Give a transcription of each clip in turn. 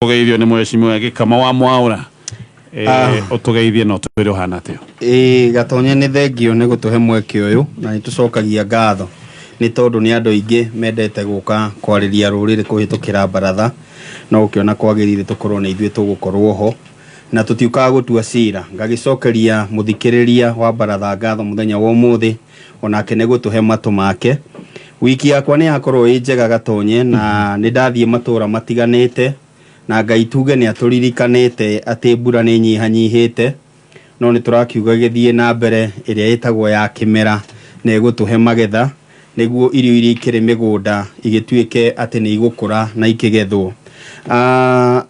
Ũgeithio nĩ mheshimiwa Gĩkama wa Mwaũra. Ũtũgeithie na ũtwĩre ũhana atĩa. Ĩĩ Gatonye, nĩ thengio nĩ gũtũhe mweke ũyũ, na nĩ tũcokagia ngatho nĩ tondũ nĩ andũ aingĩ mendete gũka kwarĩria rũrĩrĩ kũhĩtũkĩra baratha, no ũkĩona kwagĩrĩire tũkorwo nĩ ithuĩ tũgũkorwo ho na tũtiũkaga gũtua cira. Ngagĩcokeria mũthikĩrĩria wa baratha ngatho mũthenya wa ũmũthĩ, onake nĩ gũtũhe matũ make. Wiki yakwa nĩ yakorwo ĩ njega, Gatonye, na nĩ ndathiĩ matũra matiganĩte, na Ngai tuge nĩ atũririkanĩte atĩ mbura nĩ nyihanyihĩte, no nĩ tũrakiuga gĩthiĩ na mbere ĩrĩa ĩtagwo ya kĩmera na ĩgũtũhe magetha, nĩguo irio iria ikĩrĩ mĩgũnda igĩtuĩke atĩ nĩ igũkũra na ikĩgethwo.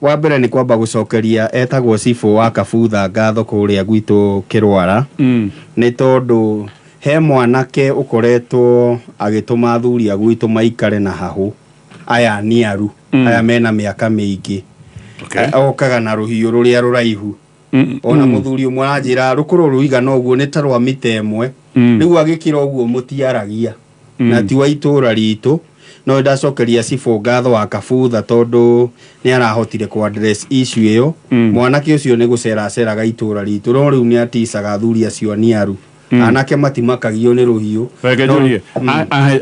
Wa mbere nĩ kwamba gũcokeria etagwo cibũ wa Kabutha ngatho kũrĩa gwitũ Kĩrwara, nĩ tondũ he mwanake ũkoretwo agĩtũma athuri a gwitũ maikare na hahũ, aya niaru, aya mena mĩaka mĩingĩ. Okaga na rũhiũ rũrĩa rũraihu. Ona mũthuri ũmwe aranjĩra rũkũrũ rũigana ũguo nĩ ta rwa mita 1. Rĩu agĩkĩra ũguo mũtiaragia, na ti wa itũra ritũ. No ndacokeria cibũ ngatho wa Kabutha tondũ nĩ arahotire kũ address issue ĩyo. Mwanake ũcio nĩ gũcera aceraga itũra ritũ, no rĩu nĩ aticaga athuri acio aniaru. Anake matimakagio nĩ rũhiũ. Reke njũrie,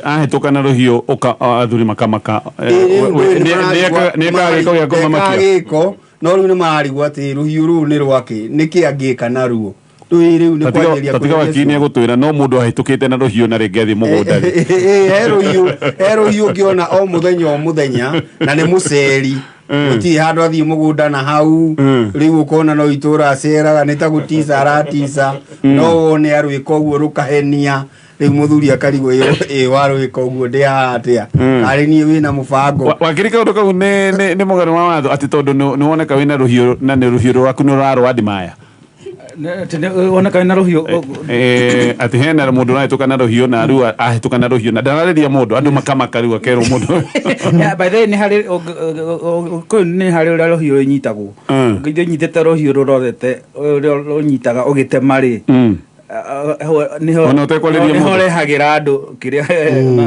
ahĩtũka na rũhiũ ũka athuri makamaka, nĩ ekaga gĩko gĩa kũmamakia? Gĩko, no rĩu nĩ mararigwo atĩ rũhiũ rũu nĩ rwake, nĩkĩ angĩka naruo rĩu rĩu nĩ kwanjĩrĩria. Tatiga wakiri nĩ egũtwĩra no mũndũ ahĩtũkĩte na rũhiũ na rĩngĩ athiĩ mũgũnda rĩ. He rũhiũ ngĩona o mũthenya o mũthenya, na nĩ mũceri, gũtirĩ handũ athiĩ mũgũnda na hau. Rĩu ũkona no itũra aceraga, nĩ ta gũtica aratica, no wone arwĩka ũguo rũkahenia. Rĩu mũthuri akarigwo, ĩ warwĩka ũguo ndĩ haha atĩa arĩ niĩ wĩna mũbango? Wakiri, kaũndũ kau nĩ mũgano wa watho atĩ tondũ nĩ woneka wĩna rũhiũ na nĩ rũhiũ rwaku nĩ ũrarũa ndimaya? Atĩ woneka wĩna rũhiũ? Atĩ hena mũndũ ũrahĩtũka na rũhiũ, na rĩu ahĩtũka na rũhiũ na ndararĩria mũndũ, andũ makamaka, rĩu akerwo mũndũ. Yeah, by the way, nĩ harĩ kũu nĩ harĩ ũrĩa rũhiũ rũnyitagwo. Ũngĩthiĩ ũnyitĩte rũhiũ rũrorete ũrĩa rũnyitaga ũgĩtema rĩ, nĩho Ona ũtekwarĩria nĩho mũndũ. ũrehagĩra andũ kĩrĩa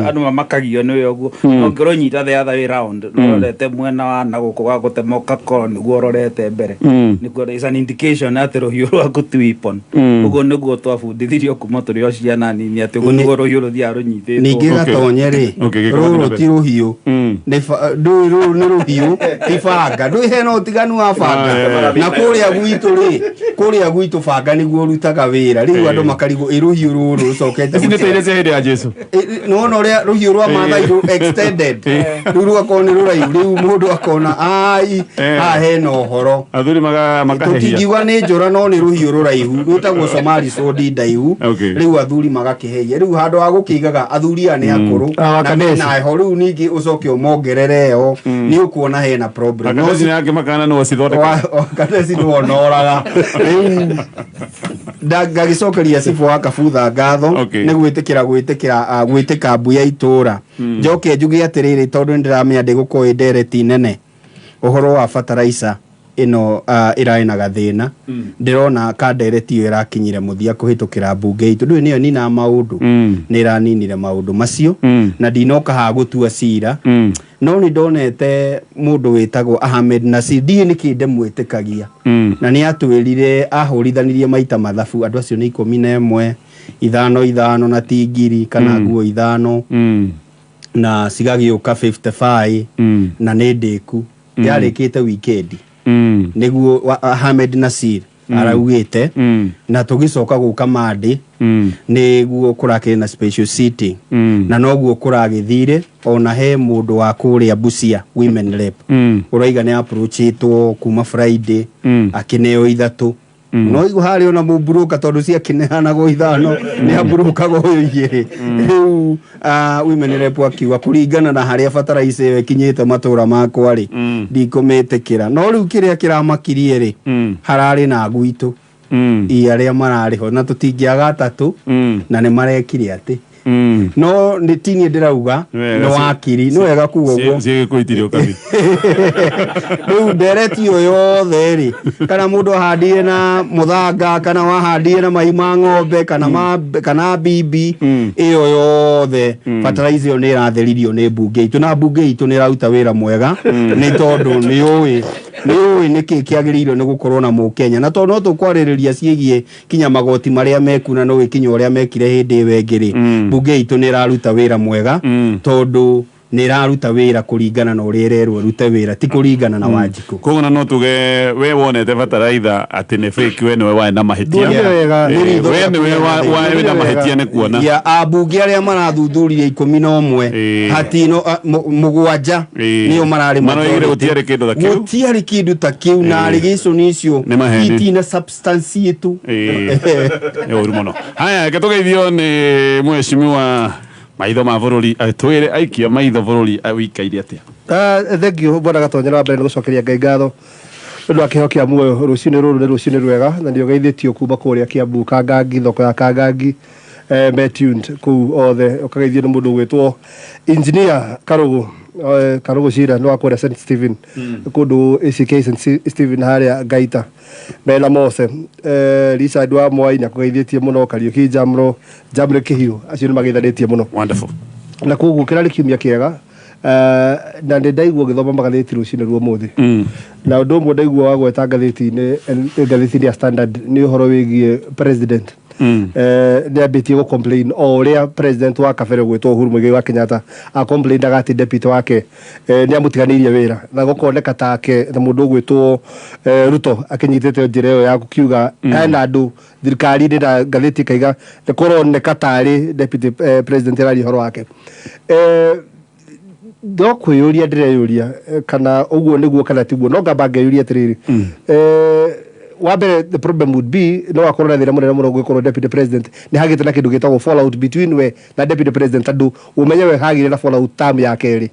andũ mamakagio nĩwe ũguo. No ũngĩrũnyita the other way round, rũrorete mwena wa na gũkũ wa gũtema, ũgakorwo nĩguo ũrorete mbere, nĩguo is an indication atĩ rũhiũ rwaku ti weapon. Ũguo nĩguo twabundithirio kuma tũrĩ o ciana nini, atĩ ũguo nĩguo rũhiũ rũthiaga rũnyitĩtwo. Ningĩ Gatonye rĩ, Okay, gĩkoma rũrũ na ti rũhiũ. Ndũĩ rũrũ nĩ rũhiũ ti banga? Ndũĩ hena ũtiganu wa banga? Na kũrĩa gwitũ rĩ, kũrĩa gwitũ banga nĩguo ũrutaga wĩra. Rĩu andũ makarigwo, ĩ rũhiũ rũrũ rũcokete Ici nĩ ta iria cia hĩndĩ ya Jesu. Nĩwona ũrĩa rũhiũ rwa Mathai rũ extended, rĩu rũgakorwo nĩ rũraihu, rĩu mũndũ akona ai haha hena ũhoro. Athuri makahehia. Tũtingiuga nĩ njũra, no nĩ rũhiũ rũraihu rwĩtagwo Somali sword ndaihu. Rĩu athuri magakĩheia, rĩu handũ ha gũkĩigaga athuri aya nĩ akũrũ Ah, na Wakadesi. mena heho, rĩu ningĩ ũcoke ũmongerere ĩyo, nĩ ũkuona hena problem. No Akadeci nĩ akĩmakana nĩ ũcithondeka. Wakadeci nĩ wonoraga. Rĩu ngagĩcokeria cibũ wa Kabutha ngatho nĩ gwĩtĩkĩra gwĩtĩka mbu ya itũra. Njoke njuge atĩrĩrĩ, tondũ nĩ ndĩramenya ndĩgũkorwo ĩ ndereti nene, ũhoro wa bataraica ĩno ĩrarĩ na gathĩna, ndĩrona ka ndereti ĩyo ĩrakinyire mũthia kũhĩtũkĩra mbunge itũ. Ndũĩ nĩyo ninaga maũndũ, nĩ ĩraninire maũndũ macio, na ndinoka haha gũtua cira, no nĩ ndonete mũndũ wĩtagwo Ahmed Nasir, ndiĩ nĩkĩ ndemwĩtĩkagia, na nĩ atwĩrire ahũrithanirie maita mathabu andũ acio nĩ 11, ithano ithano, na ti ngiri kana nguo 5, na cigagĩũka 55, na nĩ ndĩku yarĩkĩte weekend, nĩguo Ahmed Nasir araugĩte. Na tũgĩcoka gũka Monday, nĩguo kũrakĩrĩ na special sitting, na noguo kũragĩthire. Ona he mũndũ wa kũrĩa Busia women rep ũraiga nĩ approachĩtwo kuma Friday, akĩneo 3, no igu harĩ ona mũmburoka tondũ ciakĩneanagwo 5, nĩ amburokaga ũyũ 2. Rĩu women rep akiuga kũringana na harĩa bataraica ĩyo ĩkinyĩte matũra makwa rĩ, ndikũmĩtĩkĩra. No rĩu kĩrĩa kĩramakirie rĩ, hararĩ na gwitũ i arĩa mararĩ ho, na tũtingĩaga 3, na nĩ marekire atĩ no nĩ tinie ndĩrauga. Wega, nĩ wakiri, nĩ wega kuga ũguo. Ciĩgĩkũ itirĩ ũkabi. Rĩu ndereti ĩyo yothe rĩ, kana mũndũ ahandire na mũthanga, kana wahandire na mai ma ng'ombe, kana ma kana mbimbi, ĩyo yothe fertilizer ĩyo nĩ ĩratheririo nĩ mbunge itũ, na mbunge itũ nĩ ĩraruta wĩra mwega, nĩ tondũ nĩ ũĩ Nĩ ũĩ nĩkĩ kĩagĩrĩirwo nĩ gũkorwo na Mũkenya, na tondũ no tũkwarĩrĩria ciĩgiĩ kinya magoti marĩa mekuna, no ũĩ kinya ũrĩa mekire hĩndĩ ĩyo ĩngĩ rĩ, mbunge itũ nĩ ĩraruta wĩra mwega, tondũ nĩ ĩraruta wĩra kũringana na ũrĩa ĩrerwo ĩrute wĩra, ti kũringana na Wanjikũ. Koguo na no tuge we wonete bataraitha atĩ nĩ fake, we nĩwe warĩ na mahĩtia. Nduonire wega. We nĩwe warĩ na mahĩtia nĩ kuona. Ya ambunge arĩa marathuthurie 11, hatino 7 nĩo mararĩ Maroigire majority. gũtiarĩ kĩndũ ta kĩu. Gũtiarĩ kĩndũ ta kĩu, na allegation icio Nĩ maheni. itina substantiate. Nĩ ũru mũno. Haya, reke tũgeithio nĩ mheshimiwa maitho ma bũrũri, atwĩre aikia maitho bũrũri wĩikaire atĩa. Thank you, bwana Gatonyera. Wa mbere nĩ gũcokeria Ngai ngatho nĩ ũndũ wa kĩheo kĩa muoyo. Rũcinĩ rũrũ nĩ rũcinĩ rwega na nĩ ũgeithĩtio kuma kũrĩa Kiambu, Kangangi, thoko ya Kangangi, me tuned kũu othe. Ũkageithio nĩ mũndũ ũgwĩtwo Engineer Karũgũ, Karũgũ Cira, nĩ wa kũrĩa St Stephen, kũndũ ACK St Stephen harĩa Ngaita mena Mose, Richard wa Mwai nĩ akũgeithĩtie mũno, Kariũki Jamro, Jamre Kĩhiũ, acio nĩ mageithanĩtie mũno. Wonderful. Na koguo kĩrarĩ kiumia kĩega, na nĩ ndaigua ngĩthoma magathĩti rũcinĩ rwa ũmũthĩ, na ũndũ ũmwe ndaigua wa gweta ngathĩti-inĩ ya Standard nĩ ũhoro wĩgiĩ president. Nĩ ambĩtie gũ complain o ũrĩa president wa kabere gwĩtwo Uhuru Muigai wa Kenyatta a complainaga atĩ deputy wake nĩ amũtiganĩirie wĩra, na gũkoneka take na mũndũ ũgwĩtwo Ruto akĩnyitĩte njĩra ĩyo ya gũkiuga hena andũ thirikari-inĩ, na ngathĩti ĩkaiga nĩ kũroneka tarĩ deputy president ĩraria ũhoro wake. No kwĩyũria ndĩreyũria kana ũguo nĩguo kana tiguo, no ngamba ngeyũria atĩrĩrĩ, wa mbere, the problem would be no akorwo na thĩna mũnene mũno gwĩkorwo deputy president nĩ hagĩte na kĩndũ gĩtagwo fallout between we na deputy president, tondũ ũmenye we hagire na fallout term ya kerĩ,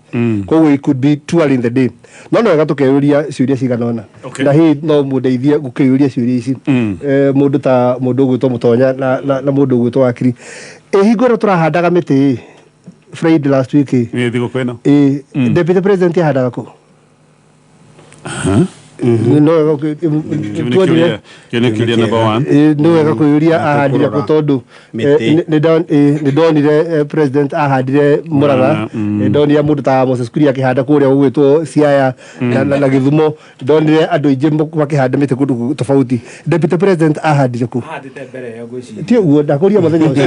koguo it could be too early in the day. No wega tũkeyũria ciũria cigana ũna, na hihi no mũndeithie gũkĩyũria ciũria ici, mũndũ ta mũndũ ũgwĩtwo Mũtonya na mũndũ ũgwĩtwo Wakiri. Ĩ hingo ĩno tũrahandaga mĩtĩ Friday last week ĩ, Nĩ thigũkũ ĩno. Ĩ deputy president ahandaga kũ? No wega Kĩu nĩ tuonire kĩũria, kĩu nĩ kĩũria number one. Ĩ, nĩ wega kwĩyũria ahandire kũ, tondũ Mĩtĩ. nĩ ndonire president ahandire Mũrang'a, nĩ ndonire mũndũ ta Moses Kuria akĩhanda kũrĩa gũgwĩtwo Siaya na Gĩthumo, ndonire andũ aingĩ makĩhanda mĩtĩ kũndũ tofauti. Deputy president ahandire kũ? Ahandĩte mbere ĩyo ngwĩciria. Ti ũguo ndakũria mũthenya ũcio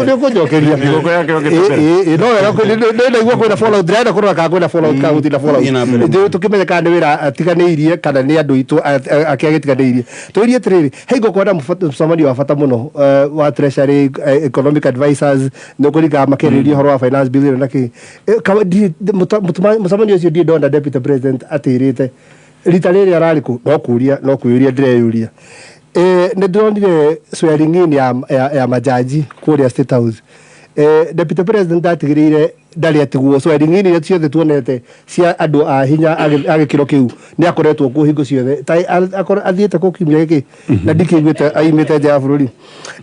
nĩ ũkũnjokeria. Thigũkũ yake yokĩte mbere. Ĩ, no wega nĩ ndaigua kwĩna fallout, ndĩrenda kũrora kana kwĩna fallout kana gũtirĩ na fallout. Thiĩ na mbere. Ithuĩ tũkĩmenye kana nĩ wĩra atiganĩirie kana nĩ andũ aitũ ake agĩtiganĩirie. Tũrie atĩrĩrĩ, he ngũkorwo na mũcemanio wa bata mũno, wa treasury, economic advisors, nĩ ũkũringaga makĩarĩrĩria ũhoro wa finance bill ĩno na kĩ. Mũcemanio ũcio ndirĩ ndona deputy president atĩrĩte rita rĩrĩ ararĩ kũ. No kũria, no kwĩyũria ndĩreyũria. Nĩ ndĩronire swearing in ya majaji kũrĩa State House. Deputy president atigĩrĩire ndarĩ atigwo swearing in iria ciothe tuonete cia andũ a hinya a gĩkĩro kĩu, nĩ akoretwo kuo hingo ciothe. Ta athiĩte kũ kiumia gĩkĩ na ndikĩiguĩte aimĩte nja ya bũrũri?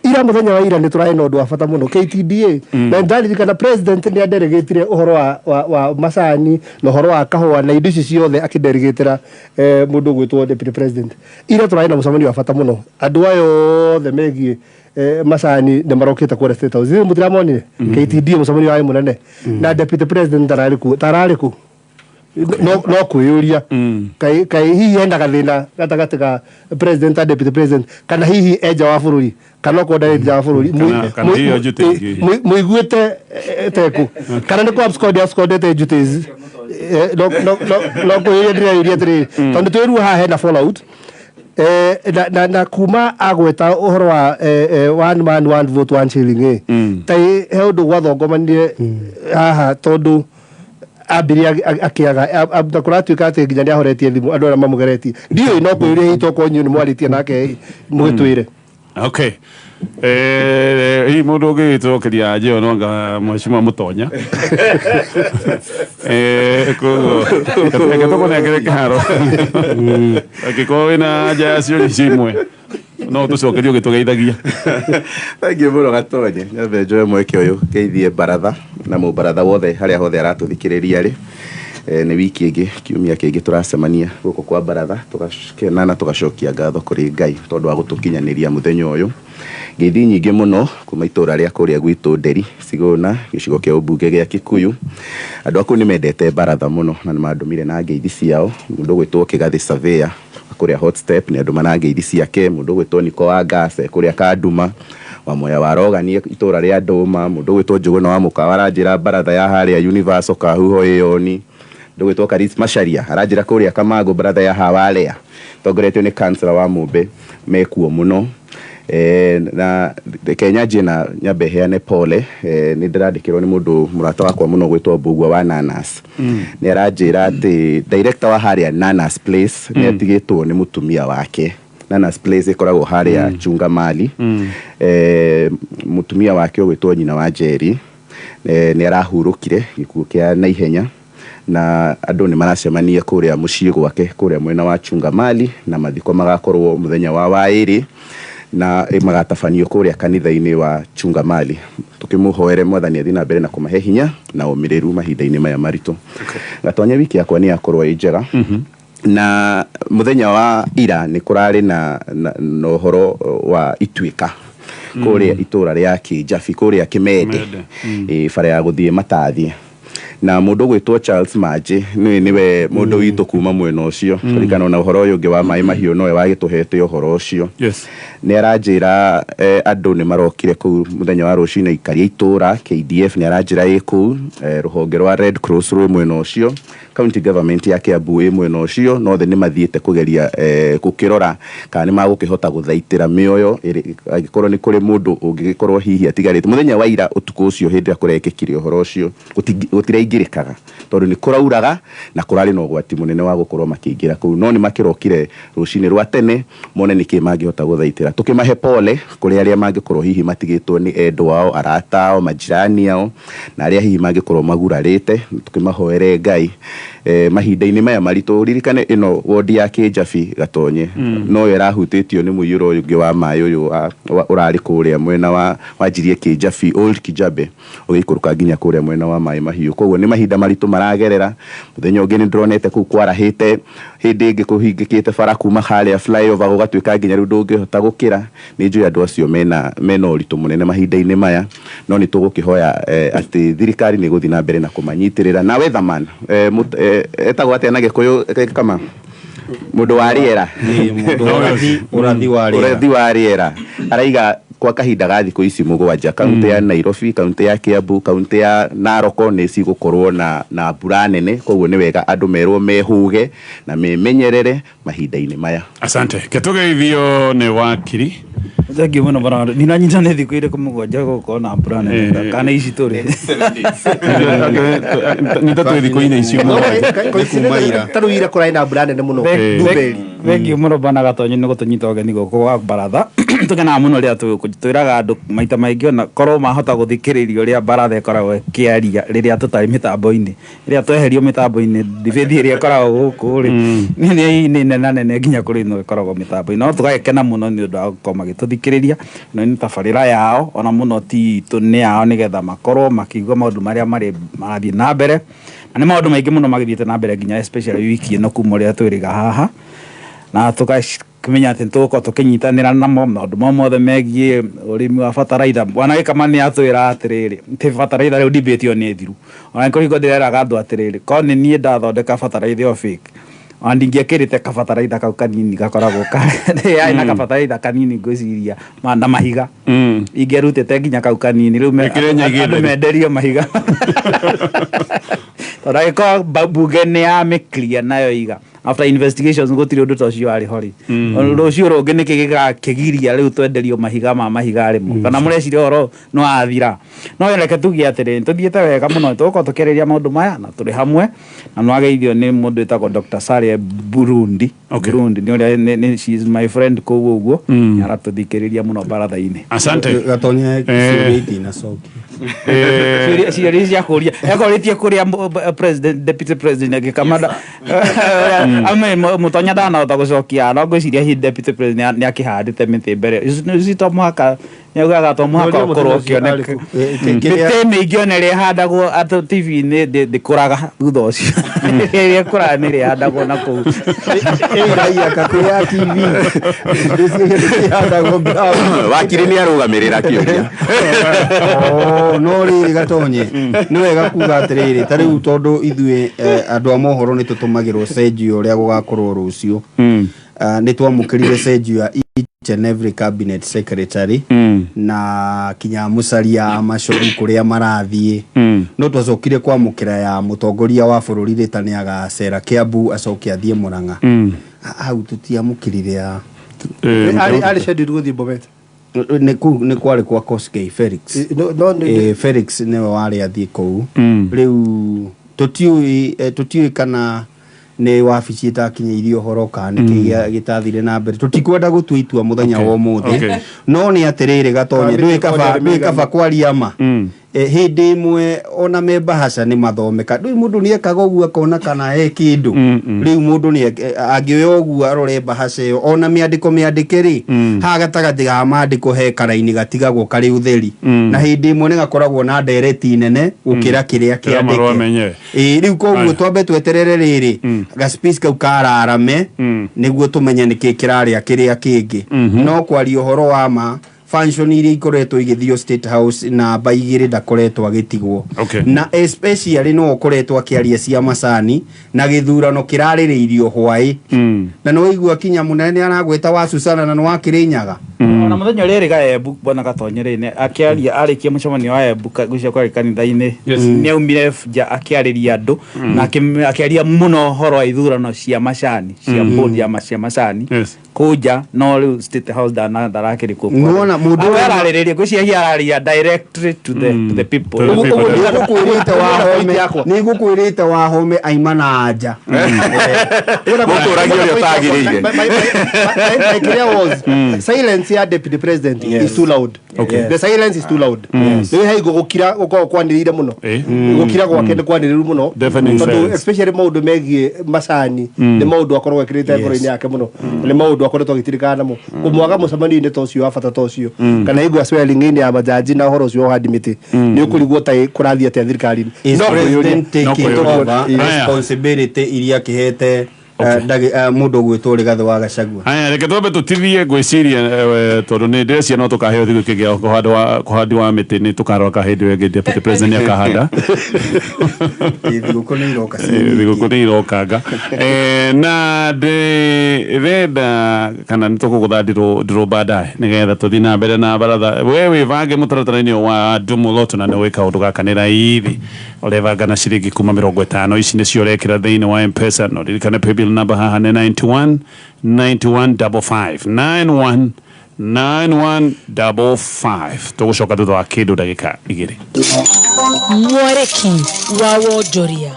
Ira, mũthenya wa ira, nĩ tũrarĩ na ũndũ wa bata mũno KTDA, na ndaririkana president nĩ adelegĩtire ũhoro wa macani na ũhoro wa kahũa na indo icio ciothe, akĩdelegĩtĩra mũndũ ũgwĩtwo deputy president. Ira tũrarĩ na mũcemanio wa bata mũno, andũ aya othe megiĩ macani nĩ marokĩte kũrĩa State House. Ithuĩ mũtiramonire KTDA mũcemanio warĩ mũnene na deputy president ndararĩ kuo, tararĩ kũ? No kwĩyũria kaĩ hihi hena gathĩna gatagatĩ ka president na deputy president, kana hihi e nja wa bũrũri, kana okorwo ndarĩ nja wa bũrũri, Kana hiyo duty ĩngĩ. Mũiguĩte teku kana nĩ kũ abscond abscondete duties? No kwĩyũria ndĩreyũria atĩrĩrĩ, tondũ twĩruo haha hena fallout, na kuma agweta ũhoro wa one man one vote one shilling, ta he ũndũ gwathongomanire haha, tondũ ambirie akĩaga na kũratuĩka atĩ nginya nĩ ahoretie thimũ andũ arĩa mamũgeretie. Ndiũĩ, no kwĩyũria hihi tokorwo inyuĩ nĩ mwarĩtie nake, mũgĩtwĩre. Okay, hihi mũndũ ũngĩgĩcokeria njĩo no anga mheshimiwa Mũtonya. Koguo reke tũkũnengere kĩharo, angĩkorwo wĩna anja ya ciũria icio imwe no tũcokerie ũgĩtũgeithagia. Thank you mũno, Gatonye. Nyambe njoe mweke ũyũ ngeithie baratha na mũbaratha wothe harĩa hothe aratũthikĩrĩria rĩ. Nĩ wiki ĩngĩ, kiumia kĩngĩ tũracemania gũkũ kwa baratha, tũgakena na tũgacokia ngatho kũrĩ Ngai tondũ wa gũtũkinyanĩria mũthenya ũyũ. Ngeithi nyingĩ mũno kuma itũra rĩa kũrĩa gwitũ Nderi, Sigũna, gĩcigo kĩa ũmbunge gĩa Kikuyu. Andũ a kũu nĩ mendete baratha mũno na nĩ mandũmire na ngeithi ciao. Mũndũ ũgwĩtwo Kĩgathĩ Surveyor kũrĩa Hot Step nĩ andũma na ngeithi ciake. Mũndũ ũgwĩtwo Niko wa Ngase kũrĩa Kanduma, wa Mwea wa Rogani itũra rĩa Ndũma. Mũndũ ũgwĩtwo Njũgũna wa Mũkawa aranjĩra baratha ya harĩa Universal Kahuho ĩyoni. Mũndũ ũgwĩtwo Karis Macharia aranjĩra kũrĩa Kamangũ baratha ya Hawalea tongoretio nĩ councillor wa Mũmbe mekuo mũno. Na reke nyanjie na nyambe heane pole. Nĩ ndĩrandĩkĩrwo nĩ mũndũ mũrata wakwa mũno gwĩtwo Mbugua wa Nanas. Nĩ aranjĩra atĩ director wa harĩa Nanas Place nĩ atigĩtwo nĩ mũtumia wake. Nanas Place ĩkoragwo harĩa Chunga Mali. Mũtumia wake ũgwĩtwo nyina wa Njeri nĩ arahurũkire gĩkuũ kĩa naihenya, na andũ nĩ maracemania kũrĩa mũciĩ gwake kũrĩa mwena wa Chunga Mali, na mathiko magakorwo mũthenya wa waĩrĩ na magatabanio kũrĩa kanitha-inĩ wa Chunga Mali. Tukĩmũhoere Mwathani athiĩ na mbere na kũmahe hinya na ũmĩrĩru mahinda-inĩ maya maritũ. Gatonya wiki yakwa nĩ yakorwo ĩ njega. Na mũthenya wa ira nĩ kũrarĩ na ũhoro wa ituĩka kũrĩa itũra rĩa Kĩnjabi kũrĩa Kĩmende, bara ya gũthiĩ Matathi, na mũndũ ũgwĩtwo Charles Manji nĩwe mũndũ witũ kuma mwena ũcio. Ririkana na ũhoro ũyũ ũngĩ wa maĩ mahiũ nowe wagĩtũhete ũhoro ũcio. Nĩ aranjĩra andũ nĩ marokire kũu mũthenya wa rũcinĩ ikaria itũra. KDF nĩ aranjĩra ĩ kũu, rũhonge rwa Red Cross rwĩ mwena ũcio, county government ya Kiambu ĩ mwena ũcio, nothe nĩ mathiĩte kũgeria gũkĩrora kana nĩ magũkĩhota gũthaitĩra mĩoyo angĩkorwo nĩ kũrĩ mũndũ ũngĩgĩkorwo hihi atigarĩte. Mũthenya wa ira ũtukũ ũcio hĩndĩ ĩrĩa kũrekĩkire ũhoro ũcio gũtiraingĩrĩkaga tondũ nĩ kũrauraga na kũrarĩ na ũgwati mũnene wa gũkorwo makĩingĩra kũu, no nĩ makĩrokire rũcinĩ rwa tene mone nĩkĩ mangĩhota gũthaitĩra. Tũkĩmahe pole kũrĩ arĩa mangĩkorwo hihi matigĩtwo nĩ endwa ao, arata ao, majirani ao, na arĩa hihi mangĩkorwo magurarĩte, tũkĩmahoere Ngai mahinda-inĩ maya maritũ. Ririkane ĩno wondi ya Kĩnjabi Gatonye noyo ĩrahutĩtio nĩ mũiyũro ũyũ ũngĩ wa maĩ ũyũ ũrarĩ kũrĩa mwena wa wanjirie Kĩnjabi, Old Kijabe, ũgĩikũrũka nginya kũrĩa mwena wa maĩ mahiũ. Koguo nĩ mahinda maritũ maragerera. Mũthenya ũngĩ nĩ ndĩronete kũu kwarahĩte, hĩndĩ ĩngĩ kũhingĩkĩte bara kuma harĩa flyover gũgatuĩka nginya rĩu ndũngĩhota gũkĩra. Nĩ njũĩ andũ acio mena ũritũ mũnene mahinda-inĩ maya, no nĩ tũgũkĩhoya atĩ thirikari nĩ ĩgũthiĩ na mbere na kũmanyitĩrĩra. Na weatherman etagwo atĩa na Gĩkũyũ, kama mũndũ wa rĩera? Ũrathi wa rĩera. Ũrathi wa rĩera araiga kwa kahinda ga thikũ ici 7 kaunti ya Nairobi, kaunti ya Kiambu, kaunti ya Narok nĩ cigũkorwo na mbura nene. Koguo nĩ wega andũ merwo mehũge na memenyerere mahinda-inĩ maya. Asante. Ketũgeithio nĩ wakiri. Thengiũ mũno bwana. Ndinanyita nĩ thikũ irĩkũ 7 gũkorwo na mbura nene kana ici tũrĩ. Nĩ ta twĩ thikũ-inĩ icio 7. Ta rĩu ira kũrarĩ na mbura nene mũno Ndumberi. Thengiũ mũno bwana Gatonyi nĩ gũtũnyita ũgeni gũkũ gwa baratha. Tũkenaga mũno rĩrĩa twĩraga andũ maita maingĩ ona korwo mahota gũthikĩrĩria ũrĩa baratha ĩkoragwo ĩkĩaria rĩrĩa tũtarĩ mĩtambo-inĩ. Rĩrĩa tweherio mĩtambo-inĩ, debate ĩrĩa ĩkoragwo gũkũ rĩ nĩ nene nene nginya kũrĩ ĩno ĩkoragwo mĩtambo-inĩ. No tũgagĩkena mũno nĩ ũndũ wa gũkorwo magĩtũthikĩrĩria. Ĩno nĩ tabarĩra yao ona mũno ti itũ, nĩ yao, nĩgetha makorwo makĩigua maũndũ marĩa marĩ marathiĩ na mbere. Na nĩ maũndũ maingĩ mũno magĩthiĩte na mbere nginya especially wiki ĩno kuma ũrĩa twĩrĩga haha. Na tũgakĩmenya atĩ nĩtũgũkorwo tũkĩnyitanĩra namo maũndũ mo mothe megiĩ ũrĩmi wa bataraitha. Bwana Gĩkama nĩ atwĩra atĩrĩrĩ, atĩ bataraitha rĩu debate ĩyo nĩ thiru. Ona nĩ kũringwo ndĩreraga andũ atĩrĩrĩ, korwo nĩ niĩ ndathondeka bataraitha ĩyo fake, ona ndingĩekĩrĩte kabataraitha kau kanini gakoragwo yarĩ na kabataraitha kanini ngwĩciria na mahiga. Ingĩarutĩte nginya kau kanini rĩu Ĩkĩre nyingĩ andũ theri. menderio mahiga. Tondũ angĩkorwo mbunge nĩ yamĩclear nayo iga after investigations gũtirĩ ũndũ ta ũcio warĩ ho rĩ, rũciũ rũngĩ nĩkĩ gĩgakĩgiria rĩu twenderio mahiga ma mahiga rĩmwe? Kana mũreciria ũhoro nĩ wathira? No reke tuge atĩrĩ, tũthiĩte wega mũno, tũgũkorwo tũkĩarĩrĩria maũndũ maya na tũrĩ hamwe na nĩwageithio nĩ mũndũ wĩtagwo Dr. Saria Burundi. Burundi nĩ ũrĩa she is my friend kũu ũguo, nĩ aratũthikĩrĩria mũno baratha-inĩ. Asante. Gatonye ciũria itinacokia. Ciũria cia kũria ekorĩtie kũrĩa president, deputy president agĩkamanda ame mũtonya ndanahota gũcokia, no ngwĩciria hihi deputy president nĩ akĩhandĩte mĩtĩ mbere. Ici to mũhaka Nĩaugaga to mũhaka Mũthenya ũkorwo ũcio arĩ ũkĩoneka. kũ? Mĩtĩ mĩingĩ ona ĩrĩa ĩhandagwo atũ TV-inĩ ndĩkũraga thutha ũcio. Ĩrĩa ĩkũraga nĩ ĩrĩa ĩhandagwo na kũu. Ĩiraia kakũ ya TV ndĩhandagwo ground. Wakiri nĩ arũgamĩrĩra kĩũria. Oh, no rĩrĩ gatonye nĩ wega kuga atĩrĩrĩ, ta rĩu tondũ ithuĩ andũ a mohoro nĩ tũtũmagĩrwo cenjio ũrĩa gũgakorwo rũciũ. Ah, nĩ twamũkĩrire cenjio ya each and every cabinet secretary na kinya mũcaria a macoru kũrĩa marathiĩ, no twacokire kwamũkĩra ya mũtongoria wa bũrũri rĩta nĩ agacera Kiambu acoke athiĩ Mũrang'a. Hau tũtiamũkĩrire ya Arĩ scheduled gũthiĩ Bomet. Nĩ kũu nĩ kwarĩ kwa Kosgei Felix. No, Eh, Felix nĩwe warĩ athiĩ kũu. Rĩu tũtiũĩ kana nĩ wabici ĩtakinyĩirie ũhoro kana nĩkĩ gĩtathire na mbere. Tũtikwenda gũtua itua mũthenya wa ũmũthĩ. No nĩ atĩrĩrĩ gatonye, Kamĩtĩ ndũĩ kaba kwaria ndũĩ kaba mĩigana. kwaria ma. Hĩndĩ ĩmwe ona me mbahaca nĩ mathomeka, ndũĩ mũndũ nĩ ekaga ũguo akona kana he kĩndũ. Rĩu mũndũ nĩ angĩoya ũguo arore mbahaca ĩyo, ona mĩandĩko mĩandĩke rĩ, haha gatagatĩ ga mandĩko he karaini gatigagwo karĩ ũtheri, na hĩndĩ ĩmwe nĩ gakoragwo na ndereti nene gũkĩra kĩrĩa Kĩrĩa marũa kĩandĩke. menyewe. Ĩĩ, rĩu koguo twambe tweterere rĩrĩ gaspace kau kararame nĩguo tũmenye nĩkĩ kĩrarĩa kĩrĩa kĩngĩ. No kwaria ũhoro wa ma, function iria ikoretwo igĩthio State House namba 2 ndakoretwo agĩtigwo. Na especially no ũkoretwo akĩaria cia macani na gĩthurano kĩrarĩrĩirio hwaĩ, na nĩ waigua kinya mũnene nĩ aragwĩta wa Susana na nĩ wa Kĩrĩnyaga. Ona mũthenya ũrĩa erĩga Embu, bwana Gatonye rĩ, akĩaria arĩkia mũcemanio wa Embu gũcio kwarĩ kanitha-inĩ, nĩ aumire nja akĩarĩria andũ na akĩaria mũno ũhoro wa ithurano cia macani, cia board ya cia macani kũu nja. No rĩu State House ndana ndarakĩrĩ kuo. Nĩwona mũndũ ararĩrĩria ngwĩciria ararĩria directly to the people. To the people. Nĩngũkwĩrĩte wahome, nĩngũkwĩrĩte wahome aima na nja. Mũkũragia ũrĩa ũtagĩrĩire. My clear was silence ya deputy president is too loud. The silence is too loud. Nĩ haigo gũkira gũkoragwo kwanĩrĩire mũno. Gũkira gwake nĩ kwanĩrĩru mũno. Deafening Tondũ silence. especially maũndũ megiĩ macani nĩ maũndũ akoragwo ekĩrĩte ngoro-inĩ yake mũno. Nĩ maũndũ akoretwo agĩtirikana namo. Kũmwaga mũcemanio-inĩ ta ũcio wa bata ta ũcio kana hingo ya swearing-in ya majaji na ũhoro ũcio wa ũhandi mĩtĩ, nĩ ũkũrigwo ta kũrathiĩ atĩa thirikari-inĩ. Is No kwĩyũria. president No taking kwĩyũria. over Aya. responsibility iria akĩhete mũndũ ũgwĩtwo Rigathĩ wa Gachagua? Haya, reke twambe tũtithie ngwĩciria tondũ nĩ ndĩreciria no tũkaheo thigũ kĩngĩ kũhandi wa mĩtĩ, nĩ tũkarora hĩndĩ ĩyo ĩngĩ deputy president nĩ akahanda. Ĩ, thigũkũ nĩ iroka Thigũkũ nĩ irokanga. Na ndĩrenda kana nĩ tũkũgũtha ndirũ baadaye nĩgetha tũthiĩ na mbere na baratha. We wĩbange mũtaratara-inĩ wa Ndumuloto na nĩ ũĩ kaũndũ gaka nĩ raithi, ũrebanga na ciringi kuma 50. Ici nĩcio ũrekĩra thĩinĩ wa M-Pesa. No ririkane paybill number haha nĩ 91 91 55, 91 9155. Tũgũcoka thutha wa kĩndũ ndagĩka 2. Mwarĩki wa wonjoria.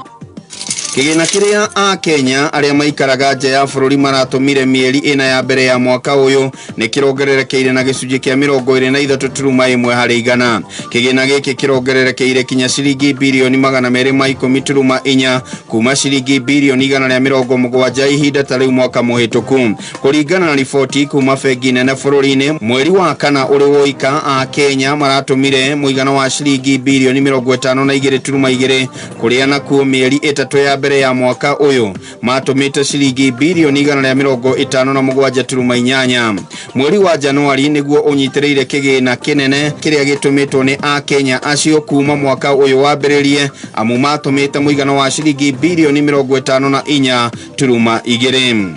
Kĩgĩna kĩrĩa a Kenya arĩa maikaraga nja ya bũrũri maratũmire mĩeri 4 ya mbere ya mwaka ũyũ nĩ kĩrongererekeire na gĩcunjĩ kĩa 23.1 harĩ igana. Kĩgĩna gĩkĩ kĩrongererekeire kinya ciringi birioni 210.4 kuma ciringi birioni 170 ihinda ta rĩu mwaka mũhĩtũku, kũringana na riboti kuma bengi nene bũrũri-inĩ. Mweri wa kana ũrĩ woika, a Kenya maratũmire mũigana wa ciringi birioni 52.2, kũrĩa nakuo mĩeri 3 ya mbere ya mwaka ũyũ matũmĩte ciringi birioni 157.8. Mweri wa Januari nĩguo ũnyitĩrĩire kĩgĩna kĩnene kĩrĩa gĩtũmĩtwo nĩ akenya acio kuma mwaka ũyũ wambĩrĩrie, amu matũmĩte mũigana wa ciringi birioni 54.2.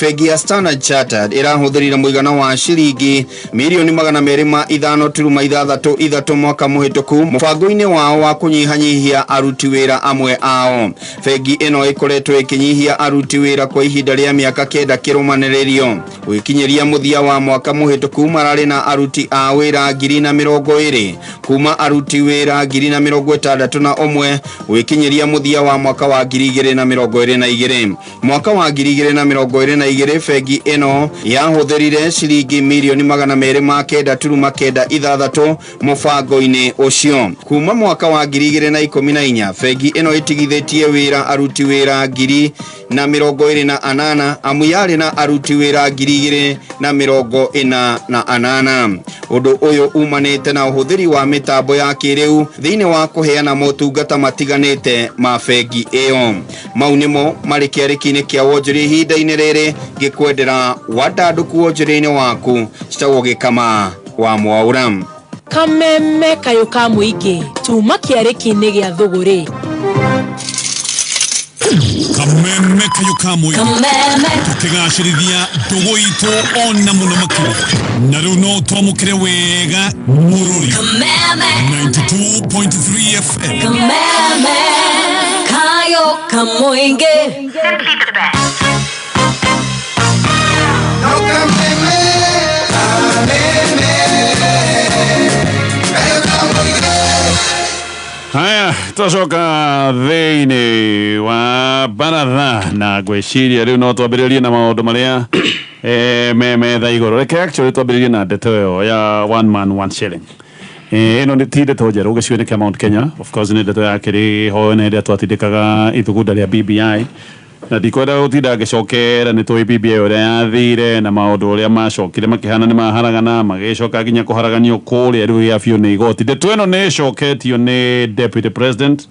Bengi ya Standard Chartered ĩrahũthĩrire mũigana wa ciringi mirioni 205.63 mwaka mũhĩtũku mũbango-inĩ wao wa kũnyihanyihia aruti wĩra amwe ao. Bengi ĩno ĩkoretwo ĩkĩnyihia aruti wĩra kwa ihinda rĩa mĩaka 9 kĩrũmanĩrĩrio. Gwĩkinyĩria mũthia wa mwaka mũhĩtũku, mararĩ na aruti a wĩra 10,020 kuma aruti wĩra 10,061 gwĩkinyĩria mũthia wa mwaka wa 2022. Mwaka wa 2022, bengi ĩno yahũthĩrire ciringi mirioni 209.96 mũbango-inĩ ũcio. Kuma mwaka wa 2014, bengi ĩno ĩtigithĩtie wĩra aruti wĩra 10,028, amu yarĩ na aruti wĩra 2,048. Ũndũ ũyũ umanĩte na ũhũthĩri wa mĩtambo ya kĩrĩu thĩinĩ wa kũheana motungata matiganĩte ma bengi ĩyo. Mau nĩmo marĩ kĩarĩki-inĩ kĩa wonjoria ihinda-inĩ rĩrĩ, ngĩkwendera wandandũku wonjoria-inĩ waku. Citagwo Gĩkama wa Mwaũra. Kameme kayũ ka mũingĩ tuma kĩarĩki-inĩ gĩa thũgũrĩ. Kameme kayũ ka mũingĩ, tũkĩgacĩrithia ndũgũ itũ ona mũno makĩria, na rĩu no twamũkĩre wega mũrũri 92.3 FM. Kameme kayũ ka mũingĩ. Haya, twacoka thĩinĩ wa baratha na ngwĩciria rĩu no twambĩrĩrie na maũndũ marĩa me metha igũrũ. Reke actually twambĩrĩrie na ndeto ĩyo ya one man one shilling. Ĩno nĩ ti ndeto njerũ gĩcigo-inĩ kĩa Mount Kenya. Of course nĩ ndeto yakĩrĩ ho na ĩrĩa twatindĩkaga ithugunda rĩa BBI, na ndikwenda gũtinda ngĩcokera, nĩ tũĩ BBI ũrĩa yathire na maũndũ ũrĩa macokire makĩhana nĩ maharagana, magĩcoka nginya kũharaganio kũrĩa rĩu gĩa biũ nĩ igoti. Ndeto ĩno nĩ ĩcoketio nĩ deputy president,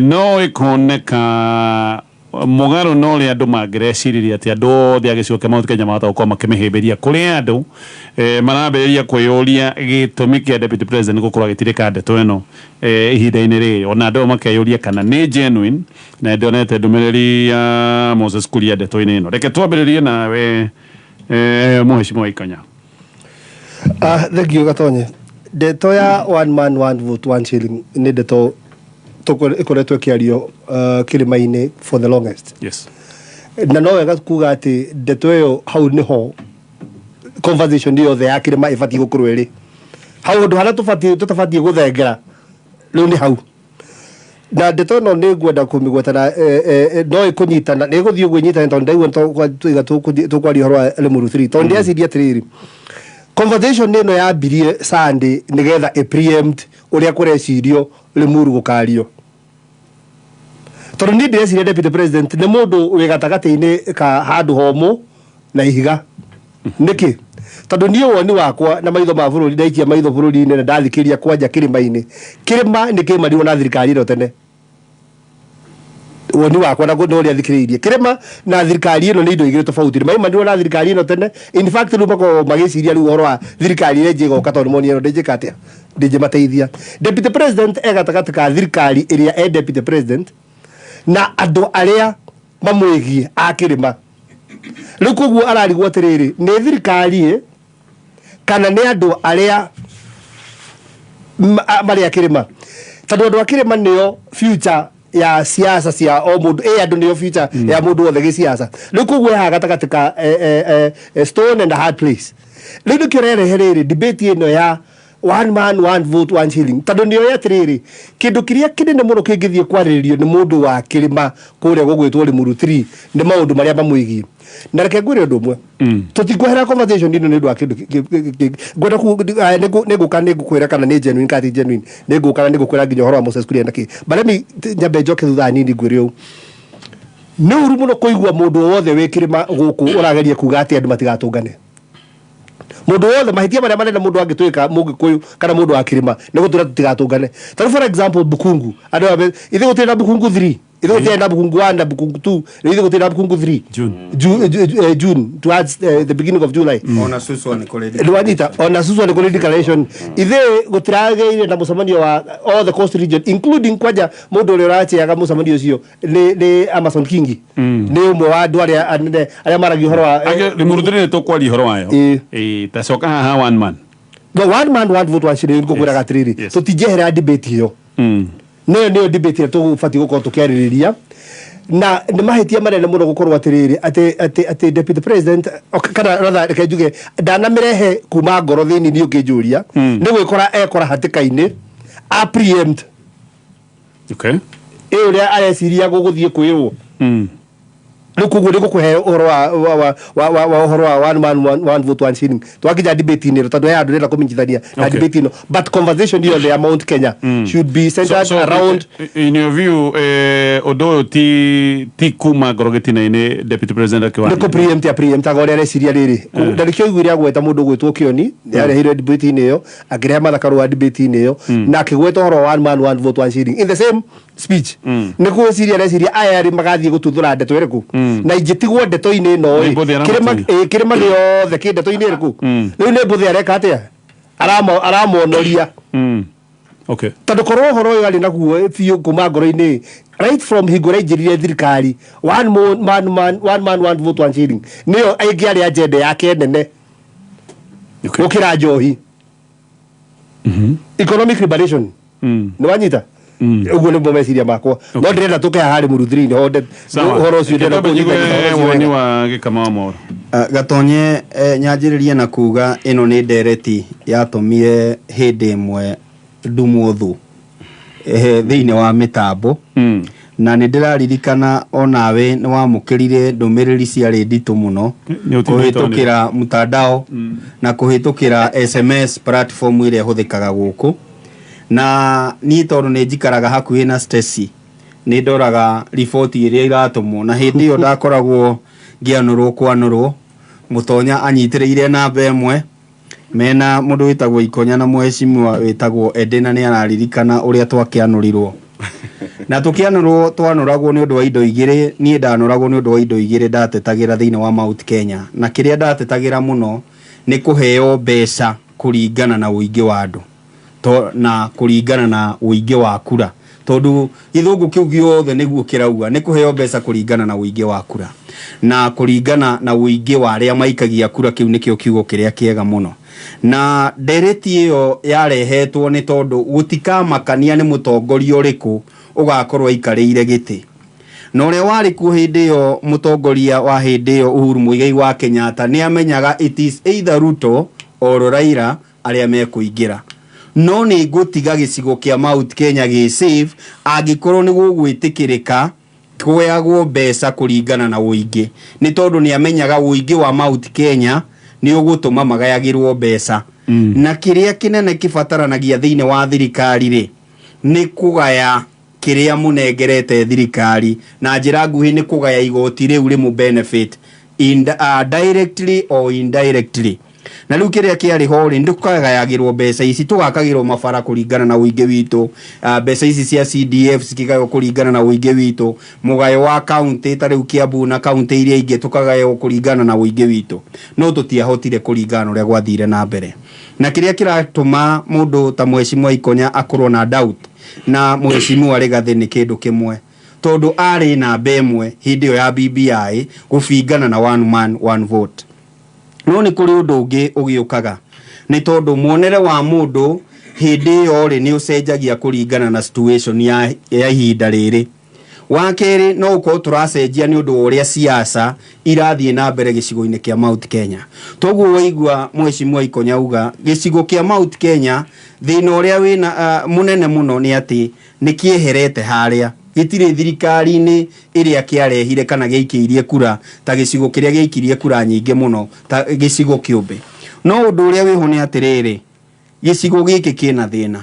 no ĩkoneka mũgarũ na ũrĩa andũ mangĩreciririe atĩ andũ othe a gĩcigo kĩa Mount Kenya mahota gũkorwo makĩmĩhĩmbĩria. Kũrĩ andũ marambĩrĩria kwĩyũria gĩtũmi kĩa deputy president gũkorwo agĩtirĩka ndeto ĩno ihinda-inĩ rĩrĩ, ona andũ makeyũria kana nĩ genuine, na ndionete ndũmĩrĩri ya Moses Kuria ndeto-inĩ ĩno. Reke twambĩrĩrie nawe, mũhecimiwa Ikonya. Ah, thank you, Gatonye. Ndeto ya one man one vote one shilling nĩ ndeto ĩkoretwo ĩkĩario kĩrĩma-inĩ for the longest. Na no wega kuga atĩ ndeto ĩyo hau nĩho conversation yothe ya kĩrĩma ĩbatiĩ gũkorwo ĩrĩ hau, ũndũ harĩa tũbatiĩ tũtabatiĩ gũthengera rĩu nĩ hau. Na ndeto ĩno nĩ ngwenda kũmĩgweta na no ĩkũnyitana, nĩ ĩgũthiĩ ũguo ĩnyitane, tondũ ndaigua tũiga tũkwaria ũhoro wa Limuru 3, tondũ ndĩreciria atĩrĩrĩ, conversation ĩno yambirie Sunday nĩgetha ĩ preempt ũrĩa kũrecirio Limuru gũkario, tondũ niĩ ndĩreciria deputy president nĩ mũndũ wĩ gatagatĩ-inĩ ka handũ homũ na ihiga. Nĩkĩ? Tondũ niĩ woni wakwa na maitho ma bũrũri, ndaikia maitho bũrũri-inĩ na ndathikĩria kwanja kĩrĩma-inĩ, kĩrĩma nĩ kĩmarirwo na thirikari ĩno tene. Woni wakwa na ũrĩa thikĩrĩirie, kĩrĩma na thirikari ĩno nĩ indo igĩrĩ tofauti. Nĩ maimanirwo na thirikari ĩno tene. In fact, rĩu makoragwo magĩciria rĩu ũhoro wa thirikari ĩrĩa ĩngĩ ĩgoka, tondũ monire ĩno ndĩnjĩka atĩa, ndĩngĩmateithia. Deputy president e gatagatĩ ka thirikari ĩrĩa e deputy president na andũ arĩa mamwĩgiĩ a kĩrĩma. Rĩu koguo ararigwo atĩrĩrĩ, nĩ thirikari ĩ kana nĩ andũ arĩa marĩ a kĩrĩma, tondũ andũ a kĩrĩma nĩo future ya siasa cia o mũndũ, ĩ andũ nĩo future ya mũndũ wothe gĩsiasa. Rĩu koguo haha gatagatĩ ka stone and a hard place. Rĩu nĩkĩo rerehe rĩrĩ debate ĩno ya one man one vote one shilling, tondũ nĩoĩ atĩrĩrĩ, kĩndũ kĩrĩa kĩnene mũno kĩngĩthiĩ kwarĩrĩrio nĩ mũndũ wa kĩrĩma kũrĩa gũgwĩtwo Limuru 3 nĩ maũndũ marĩa mamwĩgiĩ. Na reke ngwĩre ũndũ ũmwe, tũtikwehera conversation ĩno nĩ ũndũ wa kĩndũ ngwenda nĩ ngũka nĩ ngũkwĩra kana nĩ genuine kana ti genuine. Nĩ ngũka na nĩ ngũkwĩra nginya ũhoro wa Moses Kuria na kĩ, but let me nyambe njoke thutha hanini ngwĩre ũũ: nĩ ũru mũno kũigua mũndũ o wothe wĩ kĩrĩma gũkũ ũrageria kuga atĩ andũ matigatũngane. Mũndũ wothe, mahĩtia marĩa manene mũndũ angĩtwĩka mũgĩkũyũ kana mũndũ wa kĩrĩma nĩ gũtwĩra tũtigatũngane. Tarĩu for example, Bukungu, andũ aya ithuĩ gũtirĩ na Bukungu 3, ithuĩ gũtirĩ na Bukungu 1 na Bukungu 2, rĩu ithuĩ gũtirĩ na Bukungu 3. June. June, towards the beginning of July. Ona Suswa nĩ kũrĩ. Ndwanyita, ona Suswa nĩ kũrĩ declaration. Ithuĩ gũtiragĩire na mũcemanio wa all the coast region, including kwanja mũndũ ũrĩa ũracheaga mũcemanio ũcio nĩ Amason Kingi, nĩ ũmwe wa andũ arĩa anene arĩa maragia ũhoro wa Angĩ Limuru 3 nĩ tũkwaria ũhoro wayo. Ĩĩ. Ĩĩ, tacoka haha one man. No, one man one vote one shilling, ngũkwĩraga atĩrĩrĩ, tũtingĩehera debate ĩyo. Nĩyo debate ĩrĩa tũbatiĩ gũkorwo tũkĩarĩrĩria, na nĩ mahĩtia manene mũno gũkorwo atĩrĩrĩ atĩ deputy president kana rather reke njuge ndanamĩrehe kuma ngoro thĩinĩ. Niĩ ũngĩnjũria, nĩ gwĩkora ekora hatĩka-inĩ a preempt ĩ ũrĩa areciria gũgũthiĩ kwĩrwo. Rĩu koguo nĩ ngũkũhe ũhoro wa ũhoro wa one man one vote one shilling twakinya debate-inĩ ĩno, tondũ he handũ ndĩrenda kũmenyithania na debate ĩno, but conversation yothe ya Mount Kenya should be centered around In your view, ũndũ ũyũ ti kuma ngoro gĩtina-inĩ Deputy President nĩ akĩwaria? Kũ preempt ya preemptaga ũrĩa areciria rĩrĩ na nĩkĩo iguire agweta mũndũ ũgwĩtwo Kĩoni. Nĩ arehire debate-inĩ ĩyo, akĩrehe Martha Karua debate-inĩ ĩyo na akĩgweta ũhoro wa one man one vote one shilling in the same speech. Nĩ gwĩciria areciria aya erĩ magathiĩ gũtuthũra ndeto ĩrĩkũ na ingĩtigwo ndeto-inĩ ĩno Nĩ ĩ mbũthĩ kĩrĩma aramatigwo. Ĩ, kĩrĩma gĩothe kĩ ndeto-inĩ ĩrĩkũ? Rĩu nĩ mbũthĩ areka atĩa? Aramonoria. Tondũ korwo ũhoro ũyũ arĩ naguo biũ kuma ngoro-inĩ, right from hingo ĩrĩa aingĩrire thirikari, one man one vote one shilling nĩyo ĩngĩarĩ agenda yake nene gũkĩra njohi, economic liberation. Nĩ wanyita? Ũguo nĩguo meciria makwa, no ndĩrenda tũke haha harĩ mũruthiri-inĩ ho Sawa. ũhoro ũcio ndĩrenda Reke twambe njigue kũnyita ũhoro ũcio woni wega. wa Gĩkama wa Moro. Gatonye, nyanjĩrĩrie na kuga ĩno nĩ ndereti yatũmire hĩndĩ ĩmwe ndumwo thũ thĩinĩ wa mĩtambo. Na nĩ ndĩraririkana onawe nĩ wamũkĩrire ndũmĩrĩri ciarĩ nditũ mũno Nĩ ũtindĩte. Kũhĩtũkĩra mtandao na kũhĩtũkĩra SMS platform ĩrĩa ĩhũthĩkaga gũkũ. Na niĩ tondũ nĩ njikaraga hakuhĩ na Stacy, nĩ ndoraga riboti ĩrĩa iratũmwo, na hĩndĩ ĩyo ndakoragwo ngĩanũrwo kwanũrwo mũtonya anyitĩrĩire namba ĩmwe mena mũndũ wĩtagwo Ikonya na mũhecimiwa wĩtagwo Ede, na nĩ araririkana ũrĩa twakĩanũrirwo na tũkĩanũrwo. Twanũragwo nĩ ũndũ wa indo igĩrĩ. Niĩ ndanũragwo nĩ ũndũ wa indo igĩrĩ ndatetagĩra thĩinĩ wa Mount Kenya, na kĩrĩa ndatetagĩra mũno nĩ kũheo mbeca kũringana na ũingĩ wa andũ to, na kũringana na ũingĩ wa kura, tondũ gĩthũngũ kĩu gĩothe nĩguo kĩrauga nĩ kũheo mbeca kũringana na ũingĩ wa kura na kũringana na ũingĩ wa arĩa maikagia kura. Kĩu nĩkĩo kiugo kĩrĩa kĩega mũno, na ndereti ĩyo yarehetwo nĩ tondũ gũtikamakania nĩ mũtongoria ũrĩkũ ũgakorwo aikarĩire gĩtĩ, na ũrĩa warĩ kuo hĩndĩ ĩyo, mũtongoria wa hĩndĩ ĩyo Uhuru Muigai wa Kenyatta, nĩ amenyaga it is either Ruto or Raila arĩa mekũingĩra, no nĩ ngũtiga gĩcigo kĩa Mount Kenya gĩ safe angĩkorwo nĩ gũgwĩtĩkĩrĩka kuoyagwo mbeca kũringana na ũingĩ, nĩ tondũ nĩ amenyaga ũingĩ wa Mount Kenya nĩ ũgũtũma magayagĩrwo mbeca. Na kĩrĩa kĩnene kĩbataranagia thĩinĩ wa thirikari rĩ, nĩ kũgaya kĩrĩa mũnengerete thirikari. Na njĩra nguhĩ, nĩ kũgaya igoti rĩu rĩmũ benefit directly or indirectly. Na rĩu kĩrĩa kĩarĩ ho rĩ, ndũkagayagĩrwo mbeca ici, tũgakagĩrwo mabara kũringana na ũingĩ witũ, mbeca ici cia CDF cikĩgaywo kũringana na ũingĩ witũ, mũgayo wa kaunti ta rĩu Kiambu na kaunti iria ingĩ tũkagaywo kũringana na ũingĩ witũ, no tũtiahotire kũringana na ũrĩa gwathire na mbere. Na kĩrĩa kĩratũma mũndũ ta Mheshimiwa Ikonya akorwo na doubt na Mheshimiwa Rigathĩ nĩ kĩndũ kĩmwe, tondũ arĩ namba ĩmwe hĩndĩ ĩyo ya BBI gũbingana na one man one vote. No nĩ kũrĩ ũndũ ũngĩ ũgĩũkaga, nĩ tondũ muonere wa mũndũ hĩndĩ ĩyo rĩ, nĩ ũcenjagia kũringana na situation ya ihinda rĩrĩ. Wa kerĩ, no ũkorwo tũracenjia nĩ ũndũ wa ũrĩa siasa irathiĩ na mbere gĩcigo-inĩ kĩa Mount Kenya. Toguo waigua Mheshimiwa Ikonya auga gĩcigo kĩa Mount Kenya thĩna ũrĩa wĩna mũnene mũno nĩ atĩ nĩ kĩeherete harĩa, gĩtirĩ thirikari-inĩ ĩrĩa kĩarehire kana gĩaikĩirie kura ta gĩcigo kĩrĩa gĩaikirie kura nyingĩ mũno ta gĩcigo kĩũmbe. No ũndũ ũrĩa wĩho nĩ atĩrĩrĩ, gĩcigo gĩkĩ kĩna thĩna,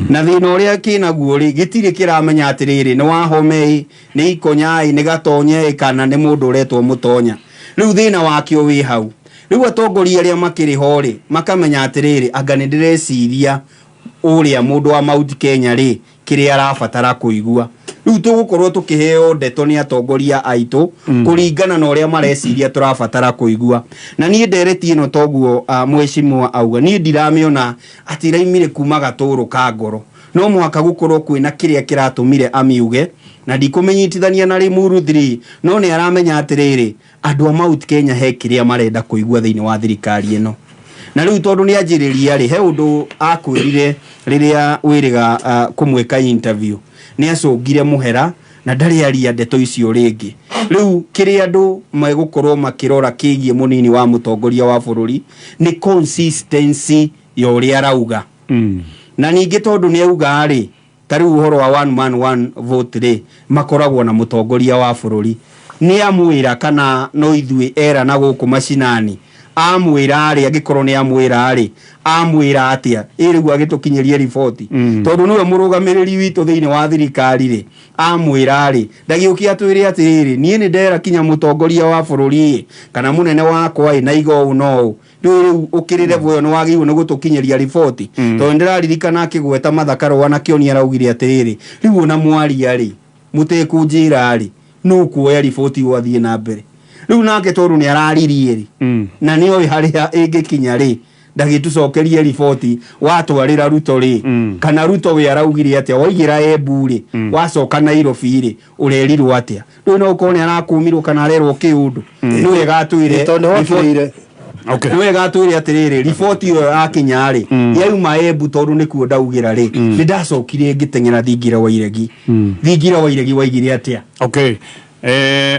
na thĩna ũrĩa kĩnaguo rĩ, gĩtirĩ kĩramenya atĩrĩrĩ, nĩ Wahome, nĩ Ikonya, nĩ Gatonye kana nĩ mũndũ ũretwo Mũtonya. Rĩu thĩna wakĩo wĩ hau. Rĩu atongoria arĩa makĩrĩ ho rĩ, makamenya atĩrĩrĩ, anga nĩ ndĩreciria ũrĩa mũndũ wa Mount Kenya rĩ, kĩrĩa arabatara kũigua. Rĩu tũgũkorwo tũkĩheo ndeto nĩ atongoria aitũ kũringana na ũrĩa mareciria tũrabatara kũigua. Na niĩ ndereti ĩno, toguo mheshimiwa auga, niĩ ndiramĩona atĩ iraimire kuma gatũrũ ka ngoro. No mũhaka gũkorwo kwĩna kĩrĩa kĩratũmire amiuge, na ndikũmĩnyitithania na Limuru 3, no nĩ aramenya atĩrĩrĩ, andũ a Mount Kenya he kĩrĩa marenda kũigua thĩinĩ wa thirikari ĩno. Na rĩu tondũ nĩ anjĩrĩria rĩ, he ũndũ akwĩrire rĩrĩa wĩrĩga kũmwĩka interview, nĩ acũngire mũhera na ndarĩ aria ndeto icio rĩngĩ. Rĩu kĩrĩa andũ megũkorwo makĩrora kĩgiĩ mũnini wa mũtongoria wa bũrũri nĩ consistency ya ũrĩa arauga. Na ningĩ tondũ nĩ auga rĩ, ta rĩu ũhoro wa one man one vote rĩ, makoragwo na mũtongoria wa bũrũri. Nĩ amwĩra kana no ithuĩ era na gũkũ macinani amwĩra rĩ, angĩkorwo nĩ amwĩra rĩ, amwĩra atĩa ĩ rĩu agĩtũkinyĩrie riboti, tondũ nĩwe mũrũgamĩrĩri witũ thĩinĩ wa thirikari rĩ, amwĩra rĩ, ndagĩũke atwĩre atĩrĩrĩ, niĩ nĩ ndera kinya mũtongoria wa bũrũri ĩ, kana mũnene wakwa ĩ, na iga ũũ no ũũ. Rĩu rĩu ũkĩrĩ level ĩyo nĩ wagĩrĩirwo nĩ gũtũkinyĩria riboti, tondũ nĩndĩraririkana akĩgweta Martha Karũa na Kĩoni araugire atĩrĩrĩ, rĩu ona mwaria rĩ, mũtekũnjĩra rĩ, nũ kuoya riboti ũathiĩ na mbere. Rĩu nake tondũ nĩ araririe rĩ, na nĩ oĩ harĩa ĩngĩkinya rĩ, ndagĩtũcokerie riboti watwarĩra Ruto rĩ, kana Ruto we araugire atĩa, waigĩra Embu rĩ, wacoka Nairobi rĩ, ũrerirwo atĩa? Rĩu no ũkorwo nĩ arakumirwo kana arerwo kĩũndũ, nĩ wega atwĩre. Tondũ nĩ wokĩrĩire. Okay. Nĩ wega atwĩre atĩrĩrĩ, riboti ĩyo yakinya rĩ, yauma Embu tondũ nĩkuo ndaugĩra rĩ, nĩ ndacokire ngĩteng'era thingira wa iregi, thingira wa iregi waigire atĩa? Okay.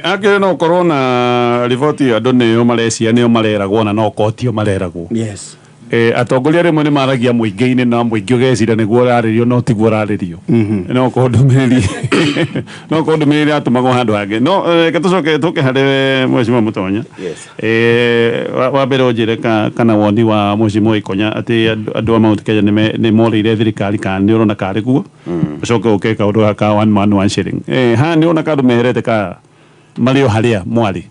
Akĩrĩ no ũkorwo na riboti ĩyo, andũ nĩo marecia, nĩo mareragwo, na no kotio mareragwo. Atongoria rĩmwe nĩ maragia mũingĩ-inĩ na mũingĩ ũgeciria nĩguo ũrarĩrio, no tiguo ũrarĩrio. No korwo ndũmĩrĩri ĩratũmagwo handũ hangĩ. No reke tũcoke tũke harĩ Mheshimiwa Mũtonya. Yes. Wa mbere ũnjĩre kana woni wa Mheshimiwa Ikonya atĩ andũ a Mount Kenya nĩ morĩire thirikari, kana nĩ ũrona karĩ guo, ũcoke ũke kaũndũ gaka ka one man one shilling. Haha nĩ ũrona kandũ meherete ka marĩ o harĩa mwarĩ?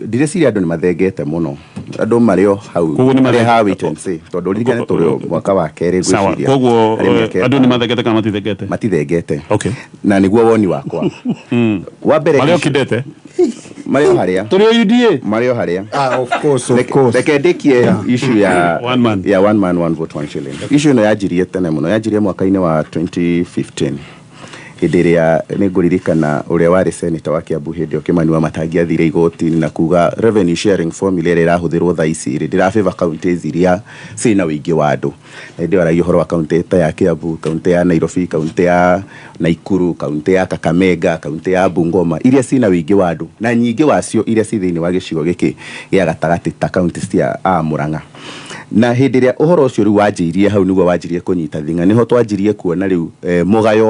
Ndireciria andũ nĩ mathengete mũno, andũ marĩ o hau. Koguo nĩ marĩ ha wait and see, tondũ ririkane tũrĩ o mwaka wa kerĩ. Sawa. Ngwĩciria Koguo harĩ mĩaka andũ nĩ 5. mathengete kana matithengete? Matithengete. Okay. Na nĩguo woni wakwa wa mbere. Marĩ o kidete. Marĩ o harĩa. Tũrĩ o UDA. Marĩ o harĩa. Ah, of course, of course. Reke ndĩkie issue ya One man. ya one man one vote one shilling. Issue ĩno yanjirie tene mũno, yanjirie mwaka-inĩ wa 2015, hĩndĩ ĩrĩa nĩ ngũririkana ũrĩa warĩ senator wa Kiambu hĩndĩ ĩyo, Kimani Wamatangi, athire igoti-inĩ na kuga revenue sharing formula ĩrĩa ĩrahũthĩrwo thaa ici rĩ, ndĩra favor counties iria ciĩna ũingĩ wa andũ. Na hĩndĩ ĩyo aragia ũhoro wa kaunti ta ya Kiambu, kaunti ya Nairobi, kaunti ya Naikuru, kaunti ya Kakamega, kaunti ya Bungoma, iria ciĩna ũingĩ wa andũ na nyingĩ wacio iria ci thĩinĩ wa gĩcigo gĩkĩ gĩa gatagatĩ ta kaunti cia Murang'a. Na hĩndĩ ĩrĩa ũhoro ũcio rĩu wanjĩirie hau, nĩguo wanjirie kũnyita thing'a, nĩho twanjirie kuona rĩu mũgayo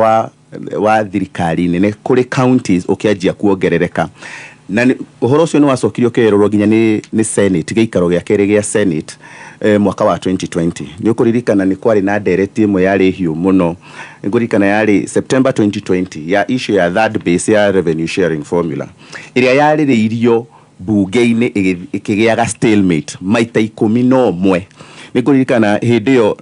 wa thirikari nene kũrĩ counties ũkĩanjia kuongerereka. Na ũhoro ũcio nĩ wacokire ũkĩerũrwo nginya nĩ Senate, gĩikaro gĩa kerĩ gĩa Senate, mwaka wa 2020. Nĩ ũkũririkana nĩ kwarĩ na ndereti ĩmwe yarĩ hiũ mũno, nĩ ngũririkana yarĩ September 2020, ya issue ya third base ya revenue sharing formula ĩrĩa yarĩrĩirio bunge-inĩ, ĩkĩgĩaga stalemate maita 11. Nĩ ngũririkana hĩndĩ ĩyo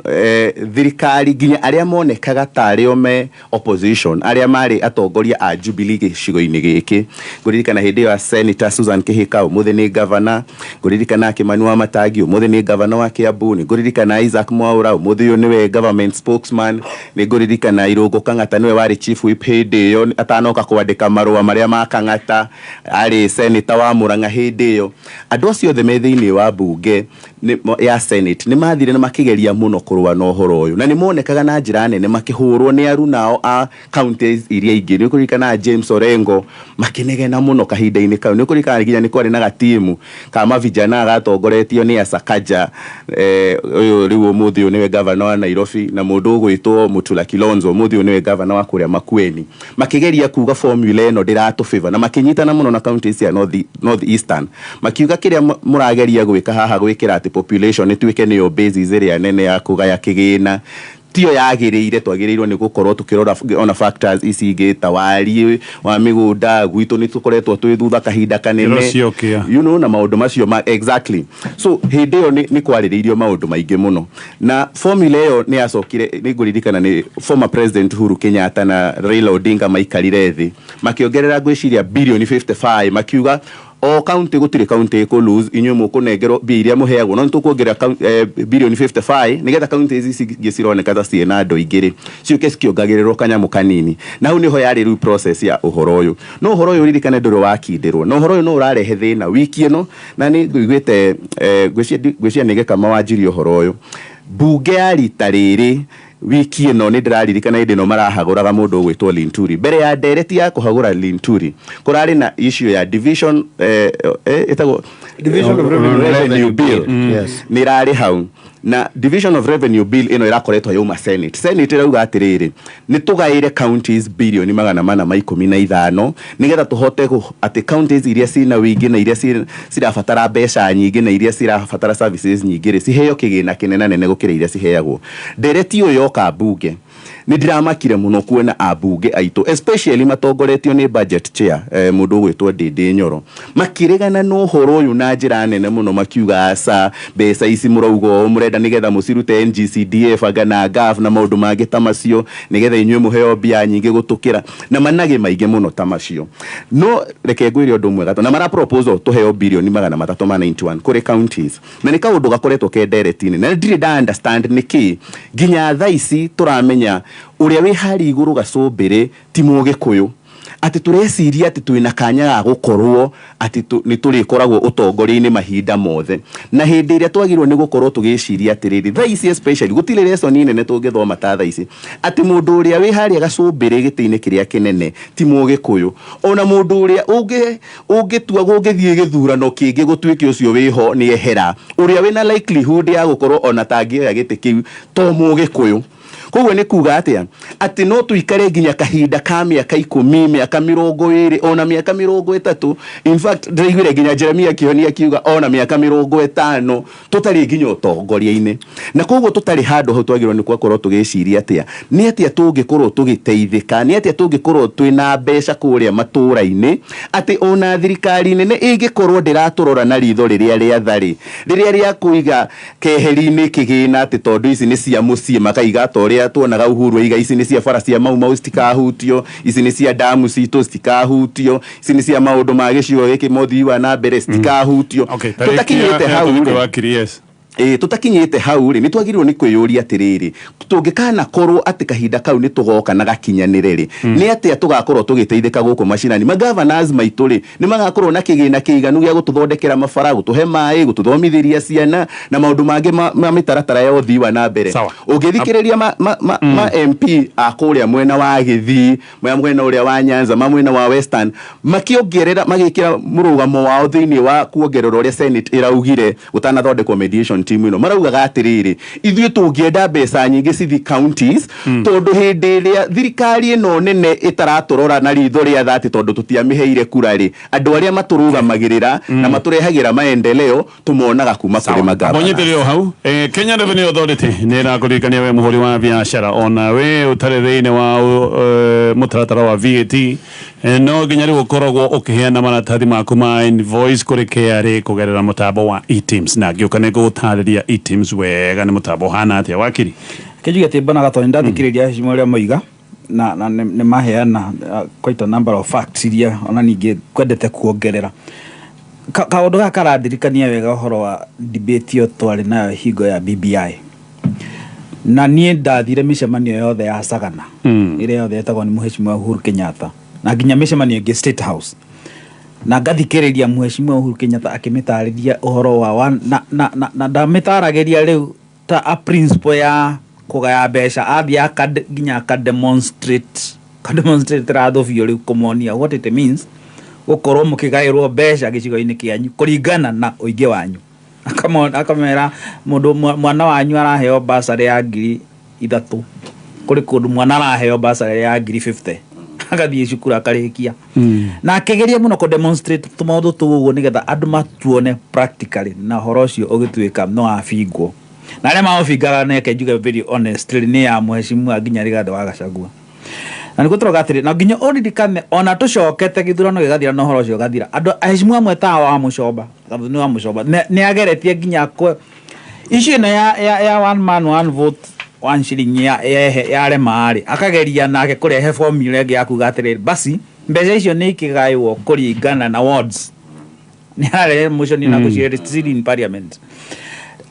thirikari nginya arĩa monekaga ta arĩo me opposition, arĩa marĩ atongoria a Jubilee gĩcigo-inĩ gĩkĩ, ngũririkana hĩndĩ ĩyo ya Senator Susan Kihika, ũmũthĩ nĩ governor, ngũririkana Kimani Wamatangi, ũmũthĩ nĩ governor wa Kiambu, nĩ ngũririkana Isaac Mwaura, ũmũthĩ ũyũ nĩwe government spokesman, nĩ ngũririkana Irũngũ Kang'ata, nĩwe warĩ chief whip hĩndĩ ĩyo atanoka kwandĩka marũa marĩa ma Kang'ata, arĩ senator wa Murang'a hĩndĩ ĩyo. Andũ acio othe me thĩinĩ wa bunge ya Senate nĩ mathire na makĩgeria mũno kũrũa na ũhoro ũyũ, na nĩ monekaga na njĩra nene makĩhũrwo nĩ arunao a counties iria ingĩ. Nĩ ũkũririkana James Orengo makĩnegena mũno kahinda-inĩ kau. Nĩ ũkũririkana nginya nĩ kwarĩ na gatimu ka mavijana gatongoretio nĩ Sakaja, ũyũ rĩu ũmũthĩ ũyũ nĩwe governor wa Nairobi, na mũndũ ũgwĩtwo Mutula Kilonzo, ũmũthĩ ũyũ nĩwe governor wa kũrĩa Makueni, makĩgeria kuga formula ĩno ndĩratũ favor, na makĩnyitana mũno na counties cia North Eastern, makiuga kĩrĩa mũrageria gwĩka haha, gwĩkĩra atĩ population ĩtuĩke nĩyo basis ĩrĩa nene ya kũgaya kĩgĩna, tiyo yagĩrĩire. Twagĩrĩirwo nĩ gũkorwo tũkĩrora ona factors ici ingĩ ta wariĩ wa mĩgũnda gwitũ, nĩ tũkoretwo twĩ thutha kahinda kanene. Ĩrociokia. Na maũndũ macio ma exactly. So hĩndĩ ĩyo nĩ kwarĩrĩirio maũndũ maingĩ mũno, na formula ĩyo nĩ yacokire, nĩ ngũririkana nĩ former President Uhuru Kenyatta na Raila Odinga maikarire thĩ makĩongerera, ngwĩciria bilioni 55, makiuga o county, gũtirĩ county ĩkũ lose, inyuĩ mũkũnengerwo mbia iria mũheagwo, no nĩ tũkuongerera bilioni 55 nĩgetha county ici ingĩ cironeka ta ciĩna andũ aingĩ rĩ, ciũke cikĩongagĩrĩrwo kanyamũ kanini. Na hau nĩho yarĩ rĩu process ya ũhoro ũyũ. No ũhoro ũyũ ririkane ndũrĩ wakindĩrwo, na ũhoro ũyũ no ũrarehe thĩna wiki ĩno, na nĩ ngũiguĩte ngwĩciria nĩ Gĩkama wanjirie ũhoro ũyũ mbunge ya rita rĩrĩ wiki ĩno. Nĩ ndĩraririkana hĩndĩ ĩno marahagũraga mũndũ ũgwĩtwo Linturi. Mbere ya ndereti ya kũhagũra Linturi, kũrarĩ na issue ya division, ĩtagwo Division of revenue. Revenue bill. Yes. Nĩ ĩrarĩ hau. Na Division of Revenue Bill ĩno ĩrakoretwo yauma Senate. Senate ĩrauga atĩrĩrĩ, nĩ tũgaĩre counties 415,000,000,000 nĩgetha tũhote atĩ counties iria cina wĩingĩ na iria cirabatara mbeca nyingĩ na iria cirabatara services nyingĩ rĩ, ciheo kĩgĩna kĩnena nene gũkĩra iria ciheagwo. Ndereti ĩyo yoka mbunge, nĩ ndĩramakire mũno kuona ambunge aitũ, especially matongoretio nĩ budget chair, mũndũ ũgwĩtwo Ndĩndĩ Nyoro, makĩregana na ũhoro ũyũ na njĩra nene mũno, makiuga aca, mbeca ici mũrauga ũũ mũrenda nĩgetha mũcirute NGCDF anga na GAF na maũndũ mangĩ ta macio, nĩgetha inyuĩ mũheo mbia nyingĩ gũtũkĩra na managĩ maingĩ mũno ta macio. No reke ngwĩre ũndũ ũmwe gatũ, na mara proposal tũheo 391,000,000,000 kũrĩ counties, na nĩ kaũndũ gakoretwo ke ndereti-inĩ, na ndirĩ nda understand nĩkĩ nginya thaa ici tũramenya ũrĩa wĩ harĩa igũrũ gacũmbĩrĩ ti Mũgĩkũyũ, atĩ tũreciria atĩ twĩna kanya ga gũkorwo atĩ nĩ tũrĩkoragwo ũtongoria-inĩ mahinda mothe, na hĩndĩ ĩrĩa twagĩrĩirwo nĩ gũkorwo tũgĩciria atĩrĩrĩ, thaa ici especially gũtirĩ lesson nene tũngĩthoma ta thaa ici, atĩ mũndũ ũrĩa wĩ harĩa gacũmbĩrĩ gĩtĩ-inĩ kĩrĩa kĩnene ti Mũgĩkũyũ, ona mũndũ ũrĩa ũngĩtua gũngĩthiĩ gĩthurano kĩngĩ gũtuĩke ũcio wĩho nĩ ehera, ũrĩa wĩna likelihood ya gũkorwo ona tangĩoya gĩtĩ kĩu to Mũgĩkũyũ. Koguo nĩ kuga atĩa? Atĩ no tũikare nginya kahinda ka mĩaka 10, mĩaka 20, ona mĩaka 30. In fact, ndĩraiguire nginya Jeremia Kĩhoni akiuga ona mĩaka 50 tũtarĩ nginya ũtongoria-inĩ. Na koguo tũtarĩ handũ hau twagĩrĩirwo nĩ gũkorwo tũgĩciria atĩa? Nĩ atĩa tũngĩkorwo tũgĩteithĩka? Nĩ atĩa tũngĩkorwo twĩna mbeca kũrĩa matũũra-inĩ? Atĩ ona thirikari nene ĩngĩkorwo ndĩratũrora na ritho rĩrĩa rĩa tharĩ, rĩrĩa rĩa kũiga keheri-inĩ kĩgĩna atĩ tondũ ici nĩ cia mũciĩ, makaiga ta ũrĩa tuonaga Uhuru aiga ici nĩ cia bara cia Mau Mau citikahutio, ici nĩ cia damu citũ citikahutio, ici nĩ cia maũndũ ma gĩcigo gĩkĩ ma ũthii wa na mbere citikahutio. Tũtakinyĩte hau rĩ, wakiri, yes. Ĩ tũtakinyĩte hau rĩ, nĩ twagĩrĩirwo nĩ kwĩyũria atĩrĩrĩ, tũngĩkana korwo atĩ kahinda kau nĩ tũgoka na gakinyanĩre rĩ, nĩ atĩa tũgakorwo tũgĩteithĩka gũkũ macinani? Magovernors maitũ rĩ, nĩ magakorwo na kĩgĩna kĩiganu gĩa gũtũthondekera mabara, gũtũhe maĩ, gũtũthomithĩria ciana na maũndũ mangĩ ma mĩtaratara ya ũthii wa na mbere? Sawa. Ũngĩthikĩrĩria ma MP a kũrĩa mwena wa Gĩthii, ma mwena ũrĩa wa Nyanza, ma mwena wa Western, makĩongerera magĩkĩra mũrũgamo wao thĩinĩ wa kuongerera ũrĩa Senate ĩraugire gũtanathondekwo mediation team ĩno, maraugaga atĩrĩrĩ, ithuĩ tũngĩenda mbeca nyingĩ cithi counties, tondũ hĩndĩ ĩrĩa thirikari ĩno nene ĩtaratũrora na ritho rĩa thati tondũ tũtiamĩheire kura rĩ, andũ arĩa matũrũgamagĩrĩra na matũrehagĩra maendeleo tũmonaga kuma kũrĩ magavana. Mũnyitĩrĩre o hau. Kenya Revenue Authority nĩ ĩrakũririkania we mũhũri wa biacara, ona we ũtarĩ thĩinĩ wa mũtaratara wa VAT, no nginya rĩu ũkoragwo ũkĩheana maratathi maku ma invoice kũrĩ KRA kũgerera mũtambo wa eTIMS, na ngĩũka nĩ ngũgũtarĩria eTIMS wega nĩ mũtambo ũhana atĩa, wakiri. Kĩnjuge atĩ mbona gatoni ndathikĩrĩria heshima ũrĩa moiga na nĩ maheana quite a number of facts iria ona ningĩ kwendete kuongerera. Kaũndũ gaka karandirikania wega ũhoro wa debate ĩyo twarĩ nayo hingo ya BBI, na niĩ ndathire mĩcemanio yothe ya Sagana ĩrĩa yothe yetagwo nĩ Mheshimiwa Uhuru Kenyatta, na nginya mĩcemanio ĩngĩ State House, na ngathikĩrĩria Mheshimiwa Uhuru Kenyatta akĩmĩtarĩria ũhoro wa na ndamĩtaragĩria rĩu ta a principle ya kũgaya mbeca, athiĩ nginya aka demonstrate ratho biũ rĩu kũmonia what it means gũkorwo mũkĩgaĩrwo mbeca gĩcigo-inĩ kĩanyu kũringana na ũingĩ wanyu. Akamera mũndũ mwana wanyu araheo basarĩ ya 3,000, kũrĩ kũndũ mwana araheo basarĩ ya 50,000 agathiĩ cukuru akarĩkia. Na akĩgeria mũno kũ demonstrate tũmaũndũ tũu ũguo nĩgetha andũ matuone practically, na ũhoro ũcio ũgĩtuĩka no wabingwo, na arĩa maũbingaga, neke njuge very honestly, nĩ ya Mheshimiwa nginya Rigathĩ wa Gachagua. Na nĩguo tũrauga atĩrĩ, na nginya ũririkane ona tũcokete gĩthurano gĩgathira na ũhoro ũcio ũgathira, andũ aheshimiwa amwe ta wa Mũcomba, Gathoni wa Mũcomba, nĩ ageretie nginya kwe issue ĩno ya one man one vote one shilling yarema rĩ, akageria nake kũrehe formula ĩngĩ ya kuga atĩrĩrĩ, basi mbeca icio nĩ ikĩgaywo kũringana na wards. Nĩ ararehe motion na gũciĩ in parliament,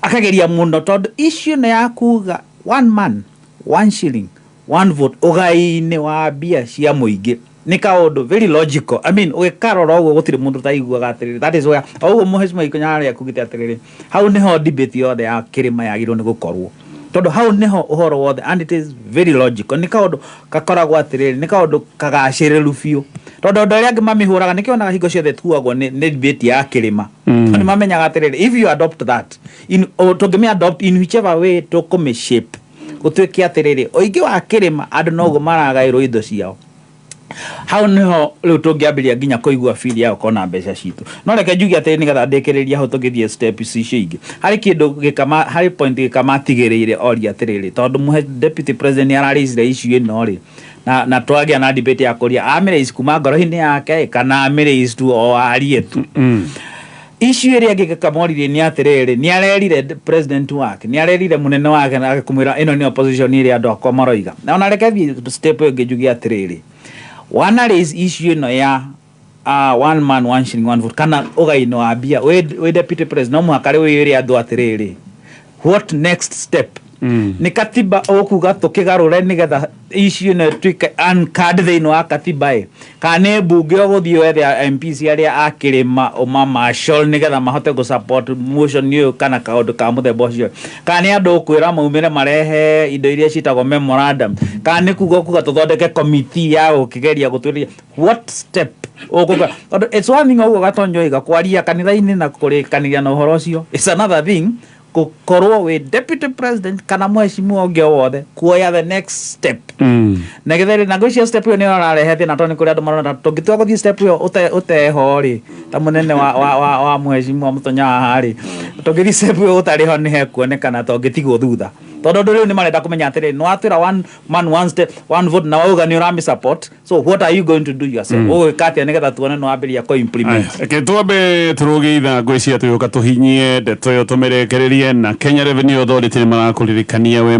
akageria mũno tondũ issue ĩno ya kuga one man one shilling one vote ũgai-inĩ wa mbia cia mũingĩ nĩ kaũndũ very logical. I mean, ũgĩkarora ũguo gũtirĩ mũndũ ũtaiguaga atĩrĩrĩ, that is where o ũguo Mheshimiwa Ikonya harĩa kugĩte atĩrĩrĩ, hau nĩho debate yothe ya kĩrĩma yagĩrĩirwo nĩ gũkorwo, tondũ hau nĩho ũhoro wothe, and it is very logical. Nĩ kaũndũ gakoragwo atĩrĩrĩ, nĩ kaũndũ kagacĩrĩru biũ. Tondũ andũ arĩa angĩ mamĩhũraga, nĩkĩo onaga hingo ciothe tuagwo nĩ debate ya kĩrĩma, tondũ nĩ mamenyaga atĩrĩrĩ, if you adopt that in, o tũngĩmĩ adopt in whichever way tũkũmĩ shape, gũtuĩke atĩrĩrĩ, ũingĩ wa kĩrĩma, andũ noguo maragaĩrwo indo ciao. Hau niho rĩu tũngĩambĩrĩria nginya kũigua feel ya gũkorwo na mbeca citũ. No reke njuge atĩrĩ, nĩgetha ndĩkĩrĩria hau tũgĩthiĩ steps icio ingĩ, harĩ kĩndũ gĩkama, harĩ point gĩkama atigĩrĩire oria atĩrĩrĩ, tondũ mũhe deputy president nĩ araraisire issue ĩno rĩ, na twagĩa na debate ya kũria amĩraise kuma ngoro-inĩ yake kana amĩraise tu o arie tu. Issue ĩrĩa ĩngĩ gĩkamoririe nĩ atĩrĩrĩ, nĩ arerire president wake, nĩ arerire mũnene wake na kũmwĩra ĩno nĩ opposition ĩrĩa andũ akwa maroiga. Na ona reke thiĩ step ĩyo ĩngĩ njuge atĩrĩrĩ, wana raise issue ĩno ya one man one shilling one vote kana ũgaino wa mbia, wĩ deputy president, no mũhaka rĩu wĩre andũ atĩrĩrĩ, what next step? Nĩ katiba ũkuga tũkĩgarũre nĩgetha issue ĩno ĩtuĩke uncard thĩinĩ wa katiba ĩ, kana nĩ mbunge ũgũthiĩ wethe MPs arĩa a kĩrĩma ũmamarshal nĩgetha mahote gũ support motion ũyũ kana kaũndũ ka mũthemba ũcio, kana nĩ andũ ũkwĩra maumĩre marehe indo iria ciĩtagwo memorandum, kana nĩ kuga ũkuga tũthondeke committee ya gũkĩgeria gũtuĩria what step ũkũga? Tondũ it's one thing ũguo Gatonyo oiga kwaria kanitha-inĩ na kũrĩkanĩria na ũhoro ũcio, it's another thing gũkorwo wĩ deputy president kana mheshimiwa ũngĩ o wothe kuoya the next step. Na githeri na ngwĩciria step ĩyo nĩyo ĩrarehe thĩna, tondũ nĩ kũrĩ andũ marona ta tũngĩtua gũthiĩ step ĩyo ũteho rĩ, ta mũnene wa mheshimiwa Mũtonya haha rĩ, tũngĩthiĩ step ĩyo ũtarĩ ho, nĩ hekuonekana ta ũngĩtigwo thutha, tondũ andũ rĩu nĩ marenda kũmenya atĩrĩrĩ, nĩ watwĩra one man one step one vote na wauga nĩ ũrami support, so what are you going to do yourself? Ũgwĩka atĩa nĩgetha tuone nĩ wambĩrĩria kũ implement? Reke twambe tũrũge ithaa, ngwĩciria tũgĩũka tũhinyie ndeto ĩyo tũmĩrekererie. Na Kenya Revenue Authority nĩ marakũririkania we.